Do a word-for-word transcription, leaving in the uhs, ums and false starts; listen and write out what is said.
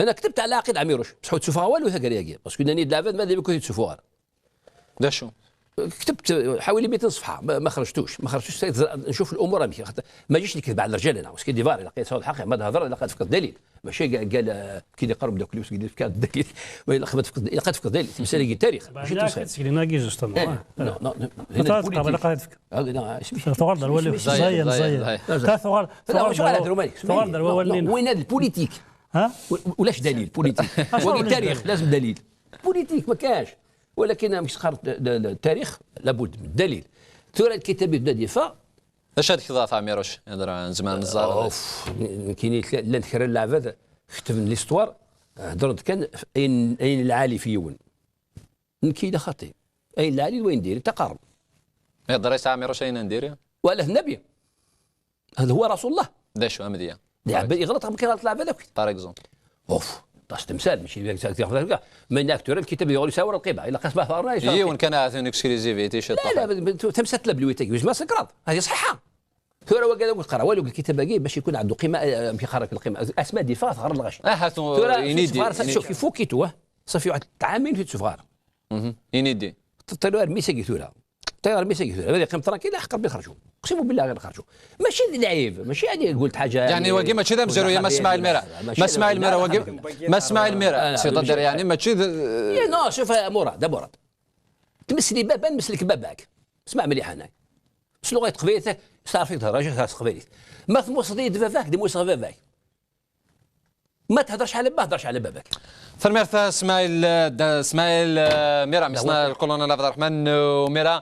انا كتبت على عقيد عميروش، بصح تشوفها والو ثقريقي، باسكو ناني دلافاد ما ذي كنت تشوفوها. D acu? كتبت حوالي ميتين صفحه، ما خرجتوش، ما خرجتوش. نشوف الامور. ما جيش نكذب على الرجال انا، وسكي ديفار الا قيس الحق ما تهضر الا قد فقد دليل. ماشي قال كي اللي قرب داك اليوم قال فقد دليل. الا قد فقد دليل، تمسالي تاريخ. ماشي تمسالي. سيدي ناقي جوستومون. نو نو. هنا البوليتيك. هذا لا اسمي. ثغر دروالي زين زين. ثغر ثغر دروالي. وين هذا البوليتيك؟ ها؟ ولاش دليل بوليتيك؟ ولا التاريخ لازم دليل. بوليتيك ما كاش. ولكن مش خارج التاريخ لابد من الدليل. ثورة الكتاب يبدا ديفا. اش هاد كذا تاع ميروش؟ هضر زمان نزار. اوف. كاين لا نكرر العباد. كتب ليستوار. هضرت كان اين اين العالي في يون. نكي لا خاطي. اين العالي وين ديري تقارب. يهضر يسعى ميروش اين نديري؟ وعلاه النبي. هذا هو رسول الله. دا شو امديه؟ يغلط كي غلط العباد. باغ اكزومبل. اوف. طاس تمثال ماشي. ما هناك ترى الكتاب يقول يساور القيمه الا قسمه ثار. اي وان كان عاثين اكسكلوزيفيتي شي. لا لا. تمثال تلبلويتك ما سكرات هذه صحه. ثورة وقال لك قرا والو الكتاب هاكي باش يكون عنده قيمه. آه، كي خرج القيمه اسماء ديفا ثغر الغش. اه ثورة ينيدي. شوف كيتوه. صافي واحد عامين في تشفار. ينيدي. طيروا ارمي ساكي ثورة. طير ارمي ساكي ثورة هذا يقيم تراكي لا حق ربي خرجوا. اقسم بالله غير خرجوا. ماشي العيب ماشي يعني قلت حاجه. يعني واقي ماشي ذا مزرويه ما اسماعيل ميرا. ما اسماعيل ميرا واقي. ما اسماعيل ميرا سي تدير يعني ماشي. نو شوف مراد مراد. تمسلي بابا نمسلك باباك. اسمع مليح هنا. شنو غير تقبيلتك؟ صافي تهرج تقبيلت. ما تموصدي باباك دي موصى باباك. ما تهدرش على ما هدرش على باباك. ثرميرث اسماعيل اسماعيل ميرا مسنا الكولونيل عبد الرحمن وميرا.